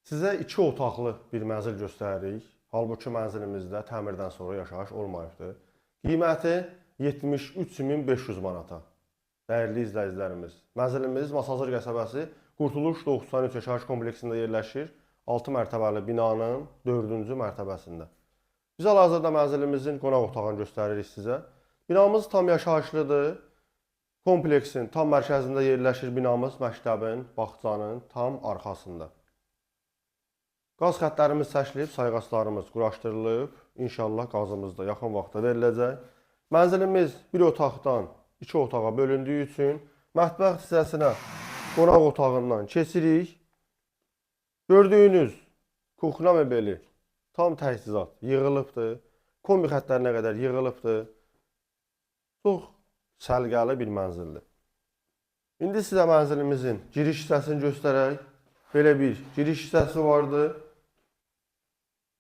Sizə iki otaqlı bir mənzil göstəririk. Halbuki mənzilimizdə təmirdən sonra yaşayış olmayıbdır. Qiyməti 73.500 manata. Dəyərli izləyicilərimiz, mənzilimiz Masazır qəsəbəsi Qurtuluş 93 yaşayış kompleksində yerləşir. 6 mərtəbəli binanın 4-cü mərtəbəsində. Biz hal-hazırda mənzilimizin qonaq otağını göstəririk sizə. Binamız tam yaşayışlıdır. Kompleksin tam mərkəzində yerləşir binamız, məktəbin, bağçanın tam arxasında. Qaz xəttlərimiz çəkilib, sayğaclarımız quraşdırılıb. İnşallah qazımız da yaxın vaxtda veriləcək. Mənzilimiz bir otaqdan iki otağa bölündüyü üçün mətbəx hissəsinə qonaq otağından keçirik. Gördüyünüz kuxna mebeli tam təchizat yığılıbdır. Kombi xəttlərinə qədər yığılıbdır. Çox səliqəli bir mənzildir. İndi sizə mənzilimizin giriş hissəsini göstərək. Belə bir giriş hissəsi vardı.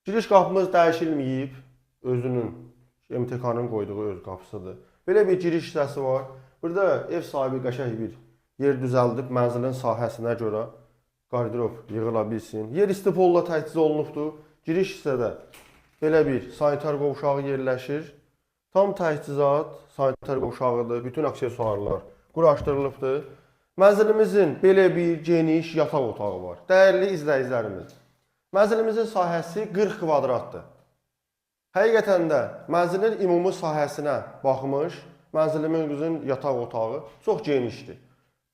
Giriş qapımız dəyişilməyib. Özünün MTK-nın qoyduğu öz qapısıdır. Belə bir giriş hissəsi var. Burada ev sahibi qəşəng bir yer düzəldib mənzilin sahəsinə görə qardırob yığıla bilsin. Yer isti polla təchiz olunubdur. Giriş hissədə belə bir sanitar qovşağı yerləşir. Tam təchizat sanitar qovşağıdır. Bütün aksesuarlar quraşdırılıbdır. Mənzilimizin belə bir geniş yataq otağı var. Dəyərli izləyicilərimiz, mənzilimizin sahəsi 40 kvadratdır. Həqiqətən də mənzilin ümumi sahəsinə baxmış, mənzilimizin yataq otağı çox genişdir.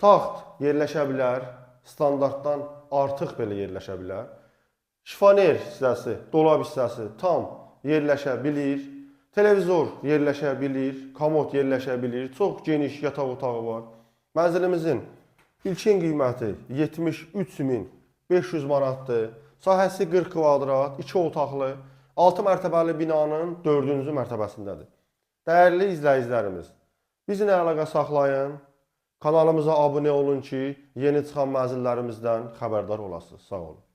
Taxt yerləşə bilər, standartdan artıq belə yerləşə bilər. Şifaner hissəsi, dolab hissəsi tam yerləşə bilir. Televizor yerləşə bilir, komod yerləşə bilir. Çox geniş yataq otağı var. Mənzilimizin ilkin qiyməti 73.500 manatdır. Sahəsi 40 kvadrat, 2 otaqlı, 6 mərtəbəli binanın 4-cü mərtəbəsindədir. Dəyərli izləyicilərimiz, bizimlə əlaqə saxlayın. Kanalımıza abunə olun ki, yeni çıxan mənzillərimizdən xəbərdar olasınız. Sağ olun.